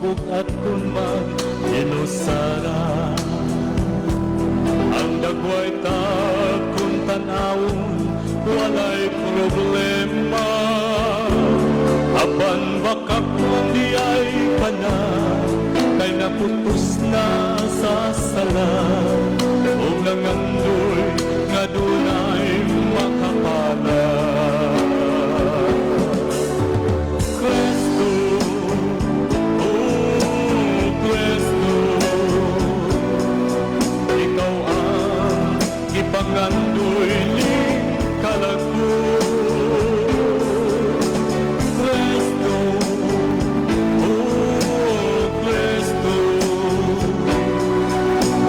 Mabug-at kun mag-inusara. Ang dagway ta kung tanawon, walay problema. Apan baka kung di ay ka na, kay naputos na sa sala, ug nangandoy nga dunay makapala. Kristo, oh Kristo, ikaw ang gipangandoy ni kalagko. Kristo, oh Kristo,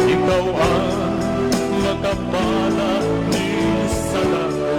ikaw ang makapala ni sala ko.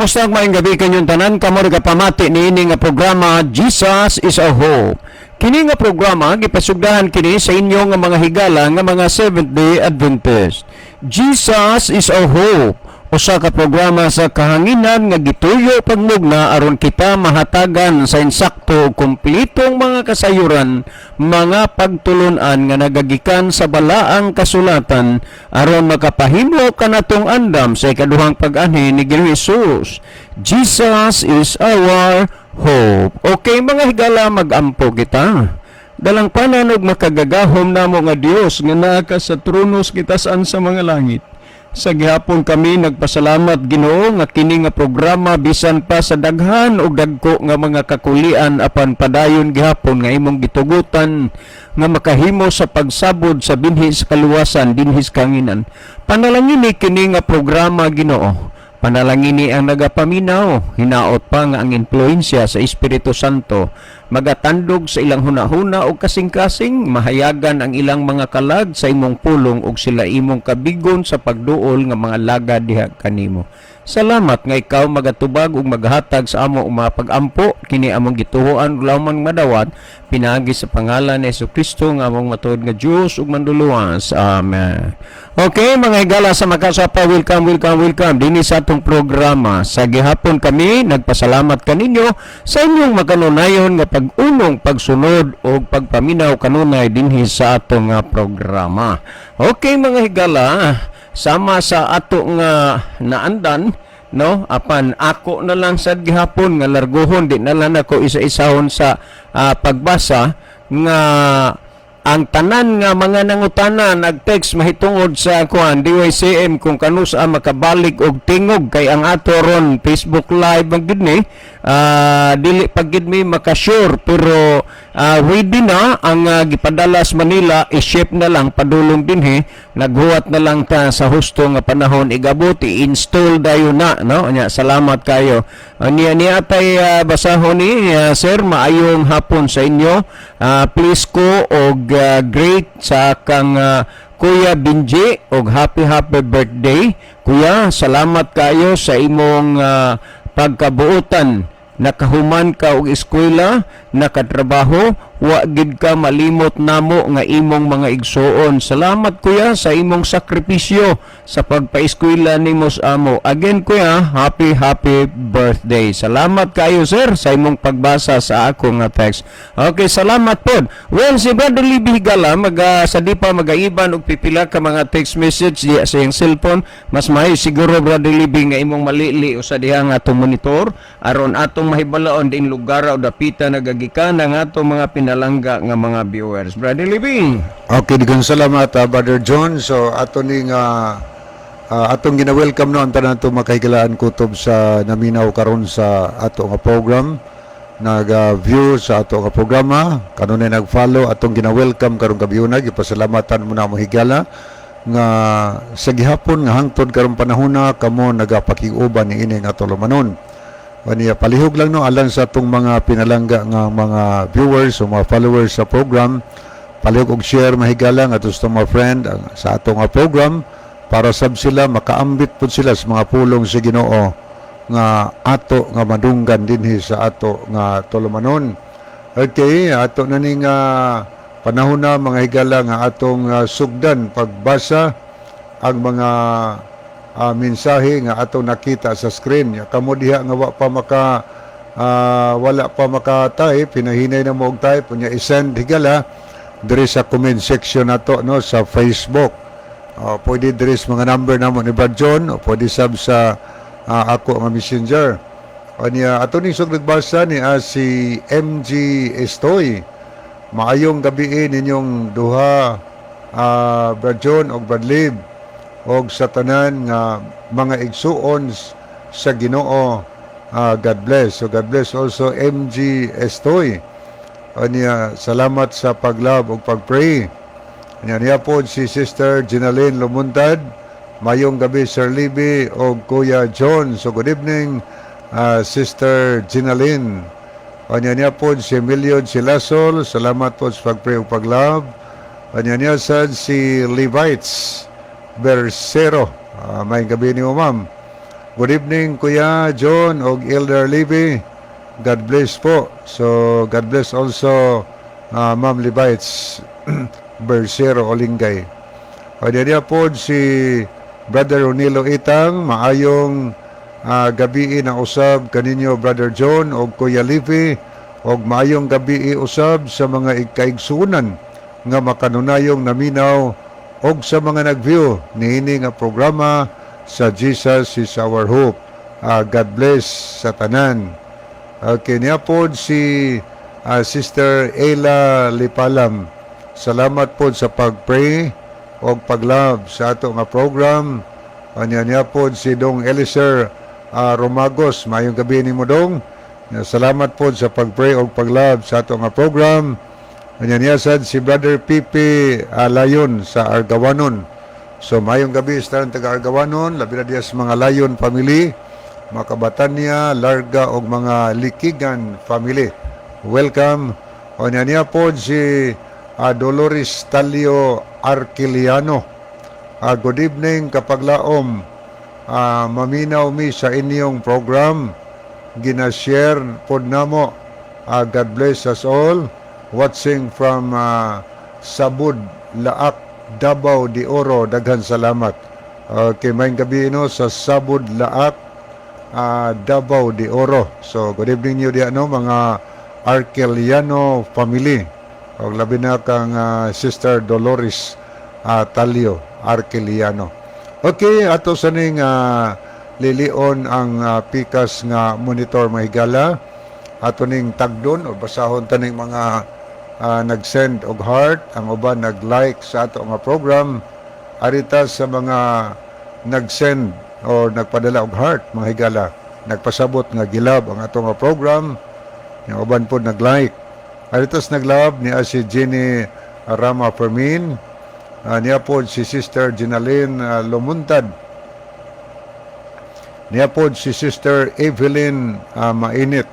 Kumusta, maayong gabi kanyong tanan? Kamo pamati niini nga programa, Jesus is Our Hope. Kini nga programa gipasugdahan kini sa inyo nga mga higala nga mga Seventh-day Adventist. Jesus is Our Hope, usa ka programa sa kahanginan nga gituyo pagmugna aron kita mahatagan sa insakto ug kompletong mga kasayuran, mga pagtulunan nga nagagikan sa Balaang Kasulatan aron makapahimo kanatong andam sa ikaduhang pag-anhi ni Ginoong Hesus. Jesus is our hope. Okay, mga higala, magampo kita. Dalangpanan og makagagahom namo nga Dios nga naa ka sa trono sa kitasan sa mga langit. Sa gihapon kami nagpasalamat, Ginoo, nga kini nga programa, bisan pa sa daghan og dagko nga mga kakulian, apan padayon gihapon nga imong gitugutan nga makahimo sa pagsabod sa binhi sa kaluwasan dinhi sa kahanginan. Panalangini kini nga programa, Ginoo. Panalangini ang nagapaminaw, hinaot pa nga ang impluensya sa Espiritu Santo magatandog sa ilang hunahuna o kasing-kasing, mahayagan ang ilang mga kalag sa imong pulong ug sila imong kabigon sa pagduol nga mga lagad diha kanimo. Salamat nga ikaw magatubag ug maghatag sa amo og mga pag-ampo. Kini among gituohan ug lawman madawat pinaagi sa pangalan ni Kristo nga among matuod nga Dios ug Manduluwas. Amen. Okay, mga higala sa makasapa, welcome, welcome, welcome dinhi sa atong programa. Sa gihapon kami nagpasalamat kaninyo sa inyong makanunayon nga pag-unong, pagsunod o pagpaminaw kanunay dinhi sa atong nga programa. Okay, mga higala, sama sa ato nga naandan, no, apan ako na lang sad gihapon nga larguhon, di na lang ako isa-isahon sa pagbasa nga ang tanan nga mga nangutana, nag-text mahitungod sa kuan DYCM kung kanusa makabalik og tingog, kay ang ato ron Facebook Live man gid ni, dili pa gid mi makasure, pero ready na ang gipadala sa Manila, i-ship na lang padulong dinhi. Naghuwat na lang ta sa husto nga panahon igabot, i-install dayon na, no. Nya salamat kayo. Niya niya atay basahon ni sir, maayong hapon sa inyo. Please ko og great sa kang Kuya Binji og happy happy birthday. Kuya, salamat kayo sa imong pagkabuotan. Nakahuman ka og eskwela, nakatrabaho, wa gid ka malimot namo nga imong mga igsuon. Salamat, kuya, sa imong sakripisyo sa pagpaeskwela nimo sa amo. Again, kuya, happy happy birthday. Salamat kayo, sir, sa imong pagbasa sa ako nga text. Okay, salamat pod. Well, si Brother Libby Higala maga sa di pa magaiban og pipila ka mga text message diya sa iyang cellphone. Mas maayo siguro, Brother Libby, nga imong malili usa diha nga atong monitor aron atong mahibaloon din lugar o dapita nagagikan ang atong mga pinalangga nga mga viewers. Brother Libby. Okay, daghang salamat, Brother John. So ato ning atong gina-welcome, no, ang tanan ato makahigalaan kutob sa naminaw karon sa ato nga program, nag-view sa ato nga programa, kanunay nag-follow, atong gina-welcome karong gabiuna. Gipasalamatan mo na mo, higala, nga sa gihapon nga hangtod karong panahona kamo nagapakig-uban ni ini nga tulumanon. Kaniya palihog lang, no, alang sa atong mga pinalangga nga mga viewers o mga followers sa program, palihog og share, mahigala, nga sa mga friend sa atong nga program para sab sila makaambit pud sila sa mga pulong sa Ginoo nga ato nga madunggan dinhi sa ato nga tulumanon. Okay, ato na ning panahon na, mga higala, nga atong sugdan pagbasa ang mga mensahe nga atong nakita sa screen. Ya, kamo diha nga wa pa maka wala pa maka-type, hinahinay na mo og type unya i-send, higala, diri sa comment section nato, no, sa Facebook. Pwede diri sa mga number namo ni Brad John o pwede sab sa ako nga messenger. Anya ato ning sug nagbasa ni si MG Estoy. Maayong gabi ninyong duha, Brad John og Brad Lib, og sa tanan nga mga igsuon sa Ginoo. God bless. So God bless also, MG Estoy. Anya salamat sa pag-love ug pag-pray. Anya niya po si Sister Ginaline Lumuntad. Mayong gabi, Sir Libby og Kuya John. So good evening, Sister Ginaline. Anya niya po si Emilio Silasol. Salamat po sa pag-pray ug pag-love. Anya niya sad si Levites Bersero. May gabi niyo, ma'am. Good evening, Kuya John og Elder Levy. God bless po. So God bless also Ma'am Levites Bersero Olingay. O diya po si Brother Ronilo Itang, maayong gabi na usab kaninyo, Brother John og Kuya Levy, og maayong gabi usab sa mga ikaigsunan nga makanunayong naminaw og sa mga nag-view niini nga programa sa Jesus is Our Hope. God bless sa tanan. Okay, niya po si Sister Ella Lipalam. Salamat po sa pag-pray o pag-love sa ato nga program. Anya niya po si Dong Eliser Romagos. Maayong gabi nimo, Dong. Salamat po sa pag-pray o pag-love sa ato nga program. Anya niya sad si Brother Pipi Layon sa Argawanon. So maayong gabi sa tanan taga Argawanon, labi na diya sa mga Layon family, mga Kabatanya, Larga og mga Likigan family. Welcome. O niya niya po si Dolores Talio Arquiliano. Good evening, kapaglaom. Maminaw mi sa inyong program. Gina-share pod namo. God bless us all. Watching from Sabud, Laak, Davao de Oro. Daghan salamat. Okay, maayong gabi no sa Sabud, Laak, Davao de Oro. So, good evening niyo diya no, mga Arqueliano family. Og labi na kang Sister Dolores Talio Arqueliano. Okay, ato sa ning lilion ang pikas nga monitor, mahigala. Ato ning tagdon o basahon taning mga nag-send og heart, ang uban nag-like sa ato nga program. Arita sa mga nag-send or nagpadala og heart, mga higala, nagpasabot nga gi-love ang ato nga program, yung uban po nag-like. Arita sa nag-love niya si Jenny Rama Fermin, niya po si Sister Ginaline Lumuntad, niya po si Sister Evelyn Mainit,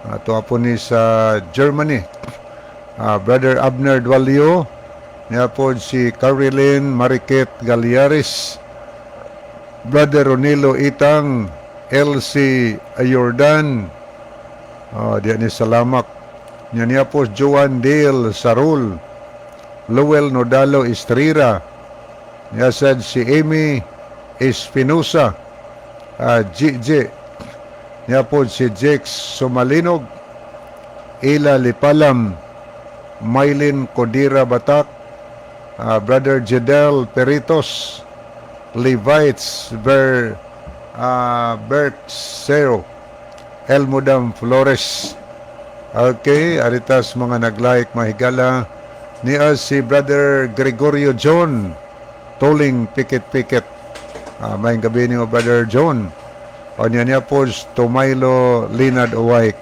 ato po ni sa Germany. Brother Abner Dualio, niya po si Caroline Mariket Galiaris, Brother Ronilo Itang, LC Ayordan, diyan ni Salamak. Niya niya po Joan Dale Sarul, Lowell Nodalo Estrera, niya sad si Amy Espinosa, GJ, niya po si Jex Sumalinog, Ila Lipalam, Mylene Codira Batak, Brother Jedel Peritos, Levites Bertsero, Elmodam Flores. Okay, aritas mga nag-like, mahigala, niya si Brother Gregorio John, Toling Pikit Pikit. Maayong gabi niyo, Brother John. O niya niya po Tomaylo Linad Uwayk,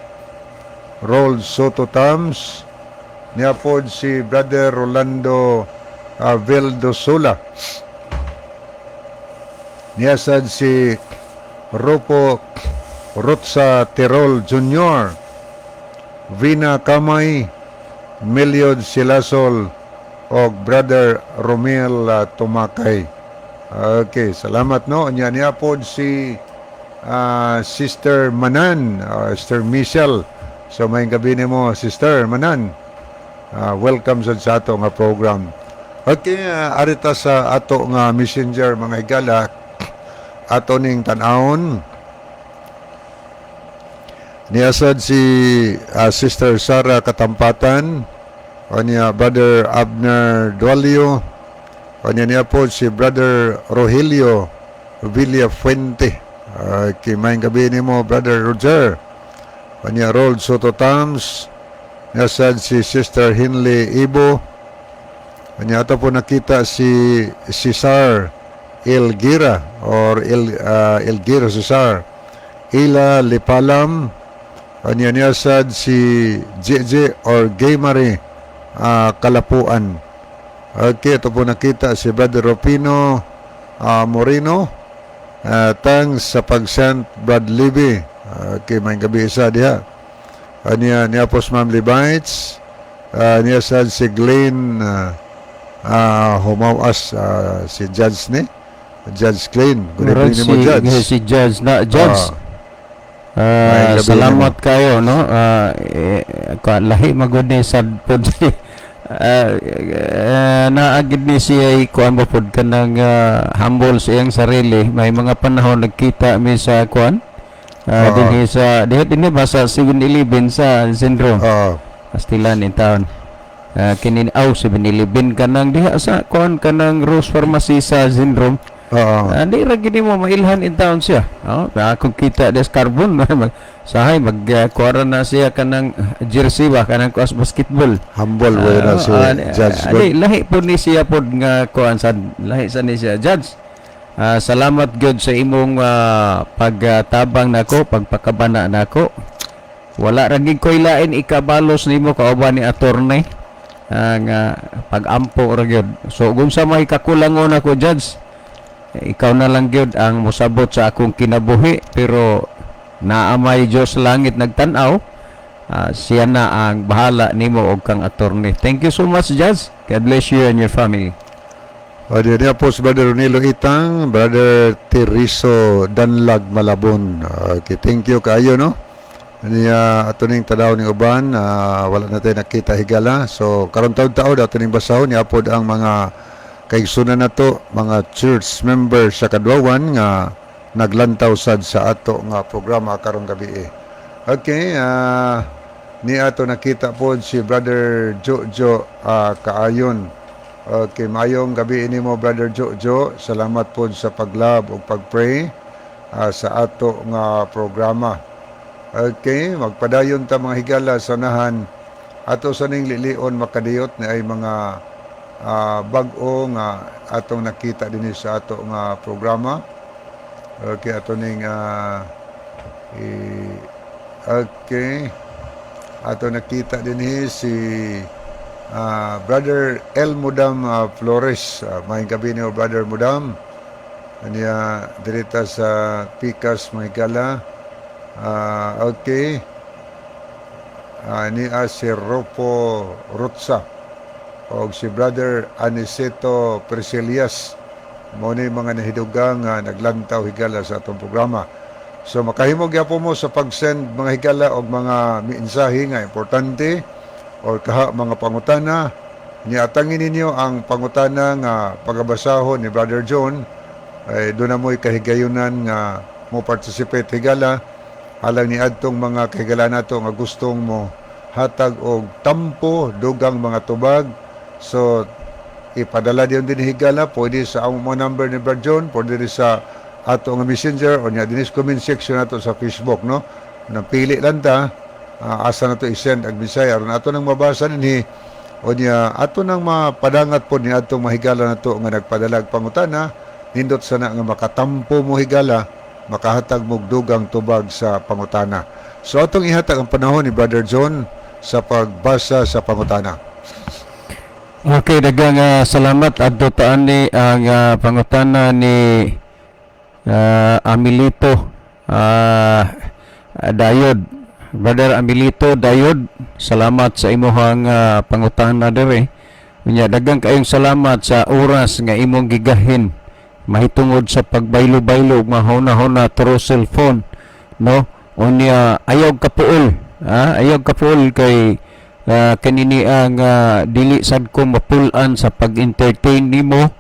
Rold Soto Tams, niya po si Brother Rolando Vildosola. Niya sad si Ropo Rotsa Terol Jr., Vina Kamay, Meliod Silasol, og Brother Romel Tumakay. Okay, salamat no. Nya niya po si Sister Manan, Sister Michelle. So maayong gabi nimo, Sister Manan. Welcome sa ato nga program. Okay, arita sa ato nga messenger, mga higala, ato ning tan-awon. Niasad si Sister Sara Katampatan, o niya Brother Abner Dualio, o niya niya po si Brother Rogelio Villafuente. Okay, maayong gabi nimo, Brother Roger. O niya Rold Soto Tams, niasad si Sister Hinley Ibo, o niya ato po nakita si Cesar Elgira or Elgira Cesar, Ila Lipalam, Anya niya sad si JJ or Gaymari Kalapuan. Okay, ito po nakita si Brother Rupino Moreno. Thanks sa pag-send, Brad Libby. Okay, maayong gabi isa diha. Anya niya po si Ma'am Levites. Niya sad si Glenn Humawas, si Judge ni. Judge Klein. Good Murag evening nimo, Judge. Si Judge na Judge. Maayong gabi. Salamat kayo, no. Lahi magud ni sad pod. Naagid ni siya kuan ba pod kanang humble sa iyang sarili. May mga panahon nagkita mi sa kuan dinhi sa diha dinhi ba sa 7-Eleven sa Syndrome. Pastilan in town. Kini aw 7-Eleven kanang diha sa kuan kanang Rose Pharmacy sa Syndrome. Di ra gini mo mailhan in town siya. Oh, akong kita des carbon mag sahay mag kuara na siya kanang jersey ba kanang kuas basketball. Humble ba na si Judge Di, God. lahi po ni siya pod nga kuan sa lahi sa ni siya Judge. Salamat gyud sa imong pagtabang nako, pagpakabana nako. Wala ra gid koy lain ikabalos nimo kauban ni attorney ang pag-ampo ra gyud. So kung sa may kakulangon ako, Judge, ikaw na lang gyud ang mosabot sa akong kinabuhi, pero naamay Dios langit nagtan-aw, siya na ang bahala nimo og kang attorney. Thank you so much, Judge. God bless you and your family. O, di niya po si Brother Ronilo Itang, Brother Teriso Danlag Malabon. Okay, thank you kaayo, no? Niya ato ning tanaw ning uban, wala na tayo nakita, higala. So karon taon-taon ato ning basahon niya pod ang mga kaigsunan nato, mga church members sa Kadwawan nga naglantaw sad sa ato nga programa karong gabi eh. Okay, ni ato nakita pod si Brother Jojo Kaayon. Okay, maayong gabi ini mo, Brother Jojo. Salamat pod sa paglove ug pagpray sa ato nga programa. Okay, magpadayon ta, mga higala, sa unahan. Ato sa ning lilion makadiyot ni ay mga bag-o nga atong nakita dinhi sa ato nga programa. Okay, ato ning okay. Ato nakita dinhi si Brother El Mudam Flores. Maayong gabi niyo, Brother Mudam. Aniya dirita sa Pikas, mga higala. Okay. Niya si Ropo Rutsa o si Brother Aniceto Priscilias. Mo ni mga nahidugang nga naglantaw, higala, sa atong programa. So makahimo gyapon mo sa pag-send, mga higala, og mga mensahe nga importante or kaha mga pangutana. Niatangin ninyo ang pangutana nga pagabasahon ni Brother John ay doon na mo'y kahigayunan nga mo participate, higala, alang ni adtong mga kahigala nato nga gustong mo hatag og tampo, dugang mga tubag. So ipadala diyon din, higala, pwede sa among mga number ni Brad John, pwede rin sa ato nga messenger o niya dinis comment section nato sa Facebook, no. Napili lang ta asa nato i-send ang mensahe aron ato nang mabasa dinhi o niya ato nang mapadangat po ni atong mahigala nato nga nagpadala og pangutana. Nindot sana nga makatampo mo, higala, makahatag mo og dugang tubag sa pangutana. So atong ihatag ang panahon ni Brother John sa pagbasa sa pangutana. Okay, daghang salamat. Adto taan ni ang pangutana ni Amilito Dayod. Brother Amilito Dayod, salamat sa imuhang pangutana diri. Unya daghang kayong salamat sa oras nga imong gigahin mahitungod sa pagbaylo-baylo ug mahuna-huna through cellphone, no. Unya ayaw kapuol, ayaw kapuol kay kanini ang dili sad ko mapul-an sa pag-entertain nimo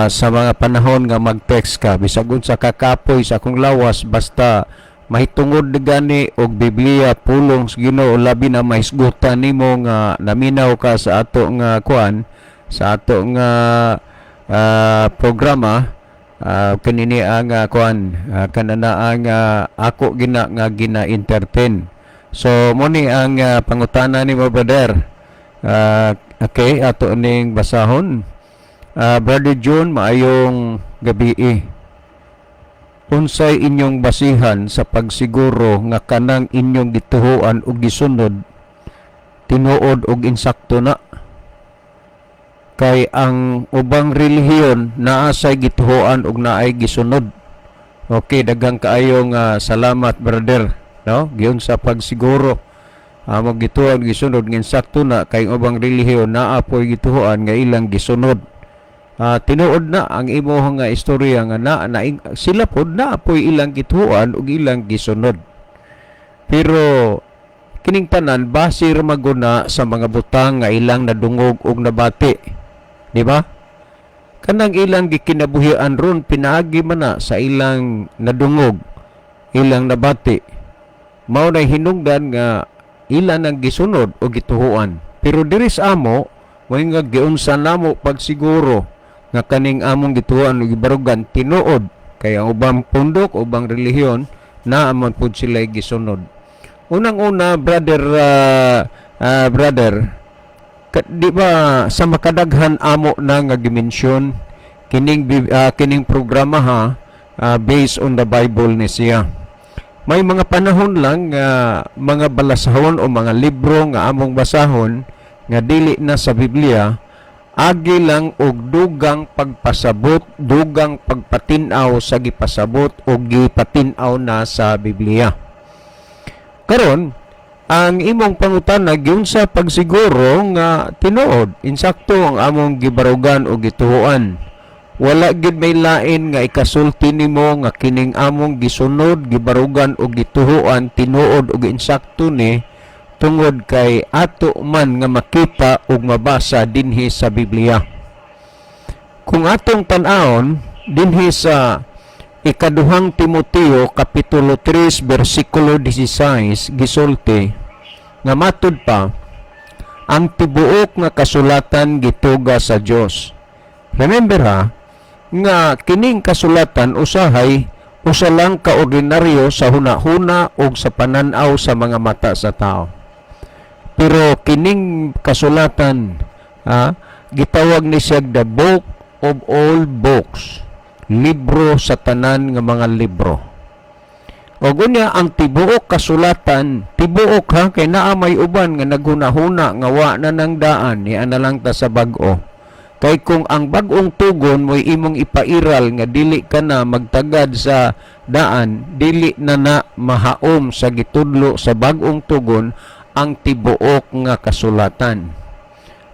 sa mga panahon nga mag-text ka bisag unsa kakapoy sa akong lawas, basta mahitungod gani og Biblia, pulong sa Ginoo, labi na mahisgutan nimo nga naminaw ka sa ato nga kuan, sa ato nga programa. Kanini ang kuan, kanana ang ako gina nga gina-entertain. So mo ni ang pangutana nimo, brother. Okay, ato ning basahon. Brother John, maayong gabi. Unsay inyong basihan sa pagsiguro nga kanang inyong gituhuan ug gisunod tinuod ug insakto na? Kay ang ubang relihiyon naa say gituhuan ug naay gisunod. Okay, daghang kaayong salamat, brother, no? Giun sa pagsiguro amo gituhuan gisunod nga insakto na kay ang ubang relihiyon naa poy gituhuan nga ilang gisunod. Tinuod na ang imong nga istorya nga na sila pod na poy ilang gituoan ug ilang gisunod. Pero kining tanan base ra maguna sa mga butang nga ilang nadungog ug nabati. Di ba? Kanang ilang gikinabuhian ron, pinaagi man na sa ilang nadungog, ilang nabati. Mao na hinungdan nga ilan ang gisunod o gituhuan. Pero diri sa amo, may nga giunsa namo pagsiguro nga kaning among gituoan ug gibarugan tinuod, kay ang ubang pundok, ubang relihiyon, naa man pud sila gisunod. Unang-una, brother, brother, di ba sa makadaghan amo na nga gimensyon kining programa ha, based on the Bible ni siya. May mga panahon lang nga mga balasahon o mga libro nga among basahon nga dili na sa Biblia, agi lang og dugang pagpasabot, dugang pagpatin-aw sa gipasabot o gipatin-aw na sa Biblia. Karon, ang imong pangutana, giunsa pagsiguro nga tinuod, insakto ang among gibarugan o gituoan. Wala gid may lain nga ikasulti nimo nga kining among gisunod, gibarugan o gituoan tinuod og insakto ni, tungod kay ato man nga makita ug mabasa dinhi sa Biblia. Kung atong tan-awon dinhi sa Ikaduhang Timoteo kapitulo 3 bersikulo 16, gisulti nga matud pa ang tibuok nga kasulatan gituga sa Dios. Remember ha, nga kining kasulatan usahay usa lang ka ordinaryo sa huna-huna ug sa panan-aw sa mga mata sa tao. Pero kining kasulatan ha, gitawag ni siya the book of all books, libro sa tanan nga mga libro. O unya ang tibuok kasulatan, tibuok ha, kay naa may uban nga naghunahuna nga wa na nang daan, niya na lang ta sa bag-o. Kay kung ang bag-ong tugon mo'y imong ipairal nga dili ka na magtagad sa daan, dili na na mahaom sa gitudlo sa bag-ong tugon ang tibuok nga kasulatan.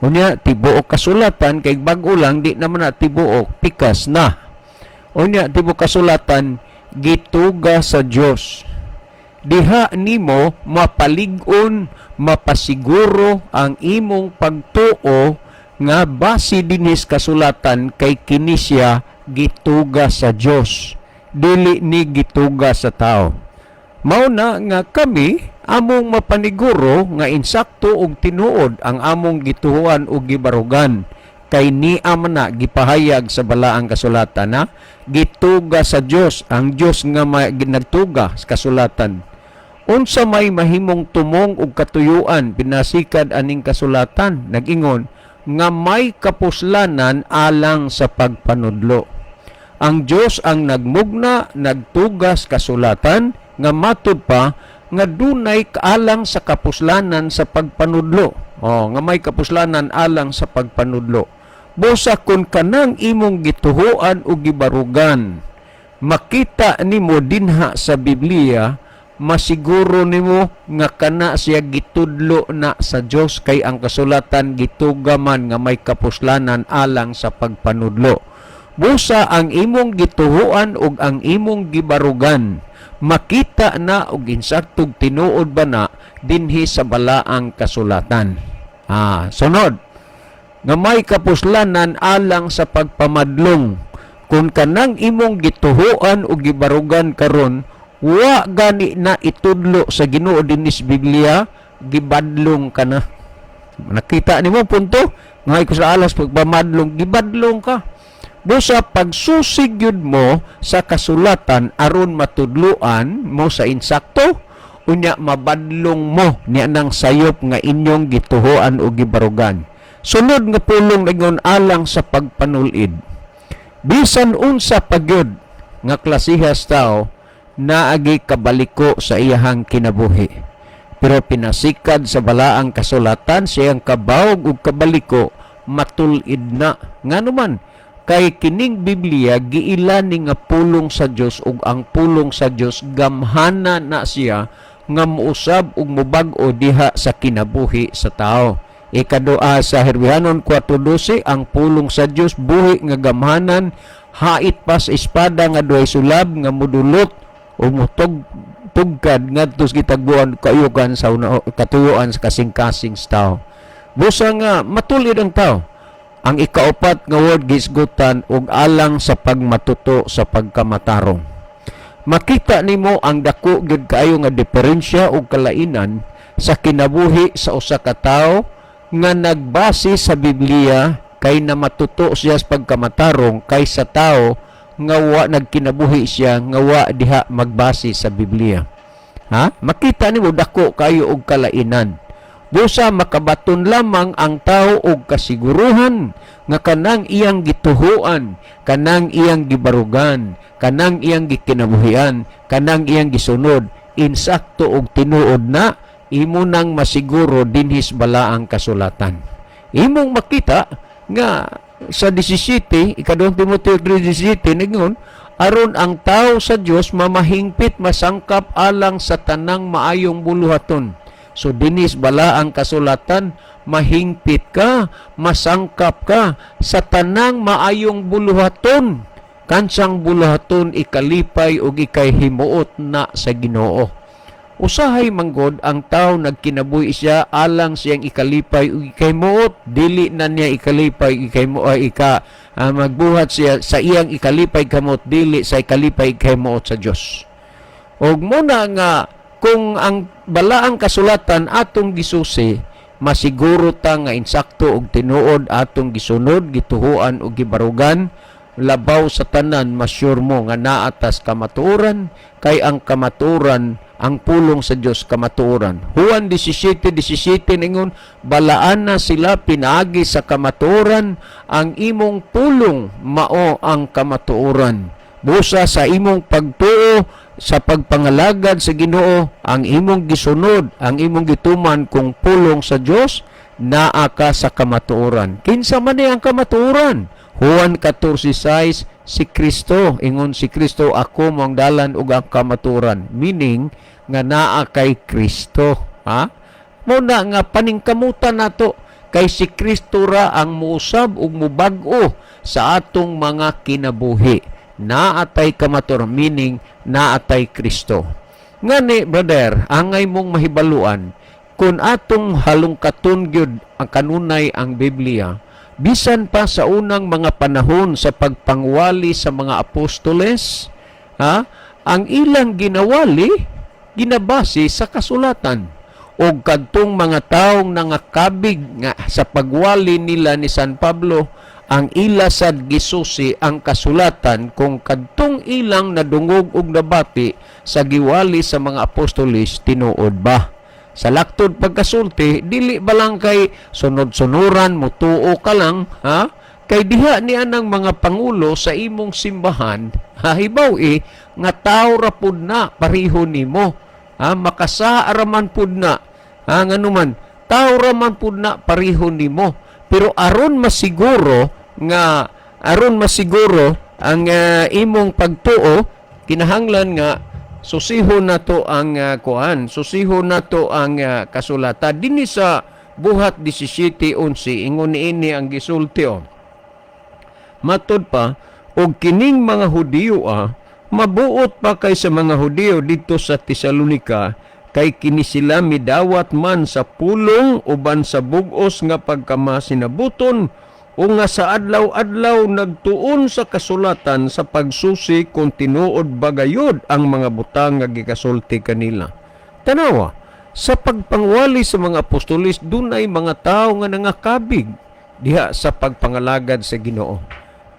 Unya, tibuok kasulatan kay bag-o lang, di naman na tibuok, pikas na. Unya, tibuok kasulatan gituga sa Dios. Diha nimo mapalig-on, mapasiguro ang imong pagtuo nga base dinis kasulatan, kay kini siya gituga sa Dios, dili ni gituga sa tao. Mao na nga kami among mapaniguro nga insakto og tinuod ang among gituohan og gibarugan, kay niya man na gipahayag sa balaang kasulatan na gituga sa Dios, ang Dios nga nagtuga sa kasulatan. Unsa may mahimong tumong ug katuyuan pinasikad aning kasulatan? Nag-ingon nga may kapuslanan alang sa pagpanudlo. Ang Dios ang nagmugna, nagtugas kasulatan nga matud pa nga dunay alang sa kapuslanan sa pagpanudlo. Oh, nga may kapuslanan alang sa pagpanudlo. Busa kung kanang imong gituhoan o gibarugan makita nimo dinha sa Biblia, masiguro nimo nga kana siya gitudlo na sa Dios, kay ang kasulatan gituga man nga may kapuslanan alang sa pagpanudlo. Busa ang imong gituhoan ug ang imong gibarugan makita na og insaktog tinuod ba na dinhi sa balaang kasulatan. Sunod nga may kapuslanan alang sa pagpamadlong. Kung kanang imong gituhoan o gibarugan karon wa gani na itudlo sa Ginoo dinis Biblia, gibadlong ka na. Nakita nimo punto ngay ko sa alas pagpamadlong, gibadlong ka. Busa pagsusig yun mo sa kasulatan aron matudluan mo sa insakto, unya mabadlong mo niya nang sayop nga inyong gituhoan o gibarugan. Sunod nga pulong, ingon alang sa pagpanulid. Bisan unsa pagyud nga klasihas tao, naagi kabaliko sa iyahang kinabuhi. Pero pinasikad sa balaang kasulatan, siyang kabawog ug kabaliko matul-id na. Ngano man? Kay kining Biblia giila ni nga pulong sa Dios, ug ang pulong sa Dios gamhana na siya nga muusab ug mubag-o diha sa kinabuhi sa tao. Ikaduha, sa Herbrehanon 4:12, ang pulong sa Dios buhi nga gamhanan, hait pa sa espada nga duhay sulab, nga mudulot o mutug tugkad ngadto sa gitagbuan kayukan sa una, katuyoan sa kasing-kasing sa tao. Busa nga matulid ang tao. Ang ikaupat nga word gisgutan og alang sa pagmatuto sa pagkamatarong. Makita nimo ang dako gyud kaayo nga diferensya og kalainan sa kinabuhi sa usa ka tawo nga nagbase sa Biblia kay namatuto siya sa pagkamatarong kaysa tao nga wa nagkinabuhi siya nga wa diha magbase sa Biblia. Ha? Makita nimo dako kayo og kalainan. Busa makabaton lamang ang tao og kasiguruhan nga kanang iyang gituhuan, kanang iyang gibarugan, kanang iyang gikinabuhian, kanang iyang gisunod, insakto og tinuod na imo nang masiguro dinhis balaang kasulatan. Imong makita nga sa 17, ikaduhang Timoteo 3:17, ningon, aron ang tao sa Dios mamahingpit, masangkap alang sa tanang maayong buluhaton. So dinis balaang kasulatan, mahingpit ka, masangkap ka sa tanang maayong buluhaton. Kansang buluhaton ikalipay ug ikay himuot na sa Ginoo. Usahay manggod ang tao nagkinabuhi siya alang siyang ikalipay ug ikahimuot, dili na niya ikalipay ikay ika magbuhat siya sa iyang ikalipay kamot, dili sa ikalipay ikahimuot sa Dios. Og muna nga kung ang balaang kasulatan atong gisusi, masiguro ta nga insakto og tinuod atong gisunod, gituhuan og gibarugan. Labaw sa tanan, masyur mo nga naa tas kamatuoran, kay ang kamatuoran, ang pulong sa Dios kamatuoran. Juan 17:17 ningon, balaan na sila pinaagi sa kamatuoran, ang imong pulong mao ang kamatuoran. Busa sa imong pagtuo sa pagpangalagad sa Ginoo, ang imong gisunod, ang imong gituman kung pulong sa Dios, naa ka sa kamatuoran. Kinsa man ni ang kamatuoran? Juan 14:6, si Kristo. Ingon si Kristo, "Ako mo ang dalan ug ang kamatuoran," meaning nga naa kay Kristo, ha? Muna nga paningkamutan nato kay si Kristo ra ang muusab ug mubag-o sa atong mga kinabuhi. Naa tay kamatuoran, meaning naa tay Kristo. Ngani, brother, angay mong mahibaluan kung atong halungkaton gyud ang kanunay ang Biblia, bisan pa sa unang mga panahon sa pagpangwali sa mga apostoles, ha, ang ilang ginawali ginabase sa kasulatan. Og kadtong mga taong nangakabig nga sa pagwali nila ni San Pablo, ang ila sad gisusi ang kasulatan kung kadtong ilang nadungog og nabati sa giwali sa mga apostoles tinuod ba. Sa laktod pagkasulti, dili ba lang kay sunod-sunuran, mutuo ka lang, ha? Kay diha ni anang mga pangulo sa imong simbahan, ha, hibaw eh, nga tao ra pud na pareho nimo. Ha, makasaa ra man pud na. Ha, nganuman, tao ra man pud na pareho nimo. Pero aron masiguro ang imong pagtuo, kinahanglan nga susihon nato ang kuan, susihon nato ang kasulatan. Dinhi sa Buhat 17:11, ingon niini ang gisulti oh. Matod pa, og kining mga Hudiyo mabuot pa kay sa mga Hudiyo didto sa Tesalonika, kay kini sila midawat man sa pulong uban sa bugos nga pagkamasinabuton o nga sa adlaw-adlaw nagtuon sa kasulatan sa pagsusi kung tinuod ba gayud ang mga butang nga gikasulti kanila. Tanawa, sa pagpangwali sa mga apostolis, dunay mga tao nga nangakabig diha sa pagpangalagad sa Ginoo.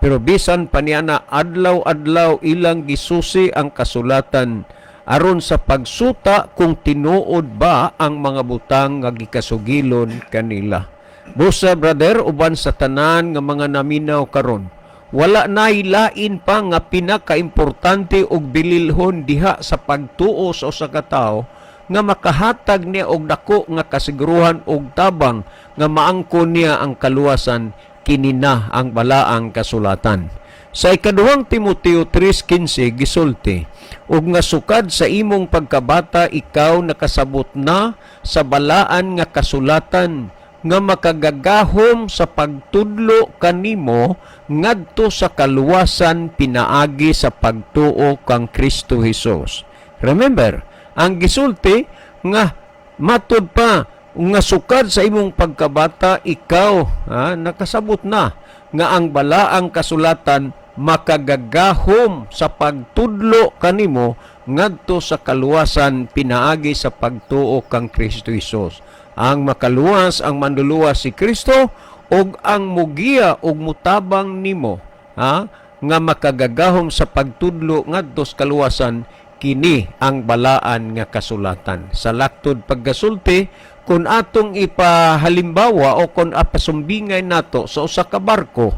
Pero bisan pa niya na adlaw-adlaw ilang gisusi ang kasulatan aron sa pagsuta kung tinuod ba ang mga butang nga gikasugilon kanila. Busa, brother, uban sa tanan nga mga naminaw karon, wala na lain pa nga pinakaimportante og bililhon diha sa pagtuo sa usa ka tawo nga makahatag niya og dako nga kasiguruhan og tabang nga maangkon niya ang kaluwasan, kini na ang balaang kasulatan. Sa ikaduhang Timoteo 3:15 gisulti, ug nga sukad sa imong pagkabata ikaw nakasabot na sa balaan nga kasulatan. nga makagagahom sa pagtudlo kanimo ngadto sa kaluwasan pinaagi sa pagtuo kang Kristo Hesus. Remember, ang gisulti nga matud pa nga sukad sa imong pagkabata ikaw, ha, nakasabot na nga ang balaang kasulatan makagagahom sa pagtudlo kanimo ngadto sa kaluwasan pinaagi sa pagtuo kang Kristo Hesus. Ang makaluwas, ang manluluwas si Kristo ug ang mugiya ug mutabang nimo, ha, nga makagagahom sa pagtudlo ngadto sa kaluwasan, kini ang balaan nga kasulatan. Sa laktod pagkasulti, kung atong ipahalimbawa o kung apasumbingay nato sa usa ka barko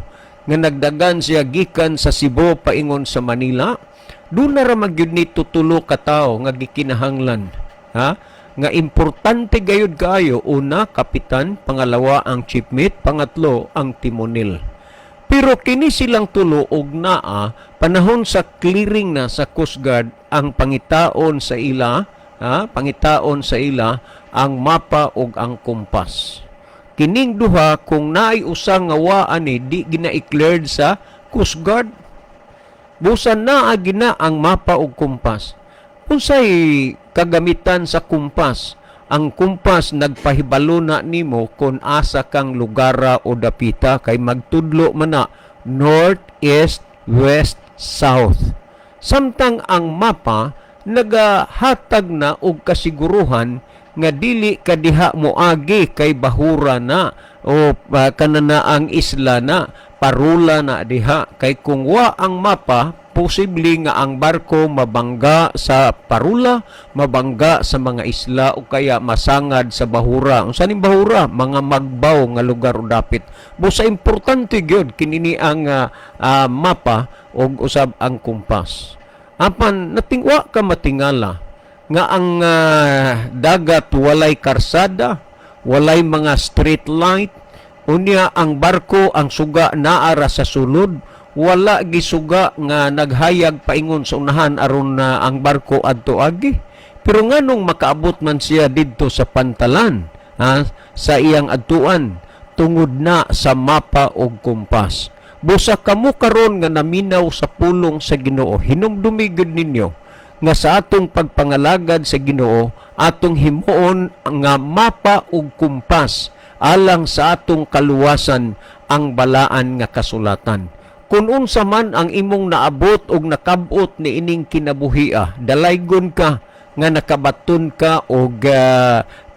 nga nagdagan siya gikan sa Cebu paingon sa Manila, duna ra magyud ni tutulo ka tawo nga gikinahanglan, ha, nga importante gayud kaayo. Una, kapitan; pangalawa, ang chief mate; pangatlo, ang timonil. Pero kini silang tulo og naa panahon sa clearing na sa Coast Guard, ang pangitaon sa ila, ha, pangitaon sa ila ang mapa ug ang kompas. Kining duha, kung naay usa nga wa ani, di gina-cleared sa Coast Guard. Busa naa gina ang mapa ug kompas. Unsay kagamitan sa kompas? Ang kompas nagpahibalo na nimo kung asa kang lugara o dapita kay magtudlo man na north, east, west, south. Samtang ang mapa nagahatag na og kasiguruhan nga dili ka diha moagi kay bahura na o kanana ang isla na parula na diha, kay kung wa ang mapa, posible nga ang barko mabangga sa parula, mabangga sa mga isla o kaya masangad sa bahura. Unsa ning bahura? Mga magbaw nga lugar o dapit. Busa importante gyud kinini ang mapa ug usab ang kompas. Apan natingwa ka matingala nga ang dagat walay karsada, walay mga street light, unya ang barko, ang suga naara sa sulod, wala gisuga nga naghayag paingon sa unahan aron na ang barko adto agi. Pero nganong makaabot man siya didto sa pantalan, ha, sa iyang adtuan? Tungod na sa mapa og kompas. Busa kamo karon nga naminaw sa pulong sa Ginoo, hinumdumi gud ninyo nga sa atong pagpangalagad sa Ginoo, atong himuon nga mapa ug kumpas alang sa atong kaluwasan ang balaan nga kasulatan. Kung unsa man ang imong naabot og nakabot ni ining kinabuhia, dalaygon ka nga nakabaton ka og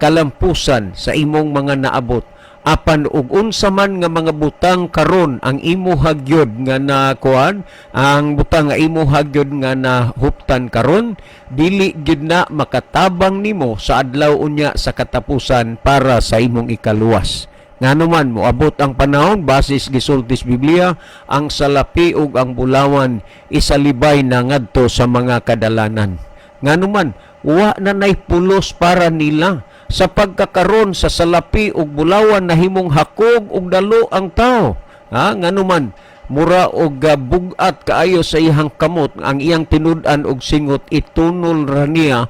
kalampusan sa imong mga naabot. Apan og unsa man nga mga butang karon ang imo hagyod nga nakuan, ang butang nga imo hagyod nga nahuptan karon, dili gyud na makatabang nimo sa adlaw unya sa katapusan para sa imong ikaluwas. Ngano man moabot ang panahon, basis gisulti sa Biblia, ang salapi ug ang bulawan isalibay na ngadto sa mga kadalanan. Ngano man wa na nay pulos para nila sa pagkakaron sa salapi ug bulawan, nahimong hakog ug dalo ang tao. Ha, ngano man mura og bugat kaayo sa iyang kamot ang iyang tinud-an og singot, itunol ra niya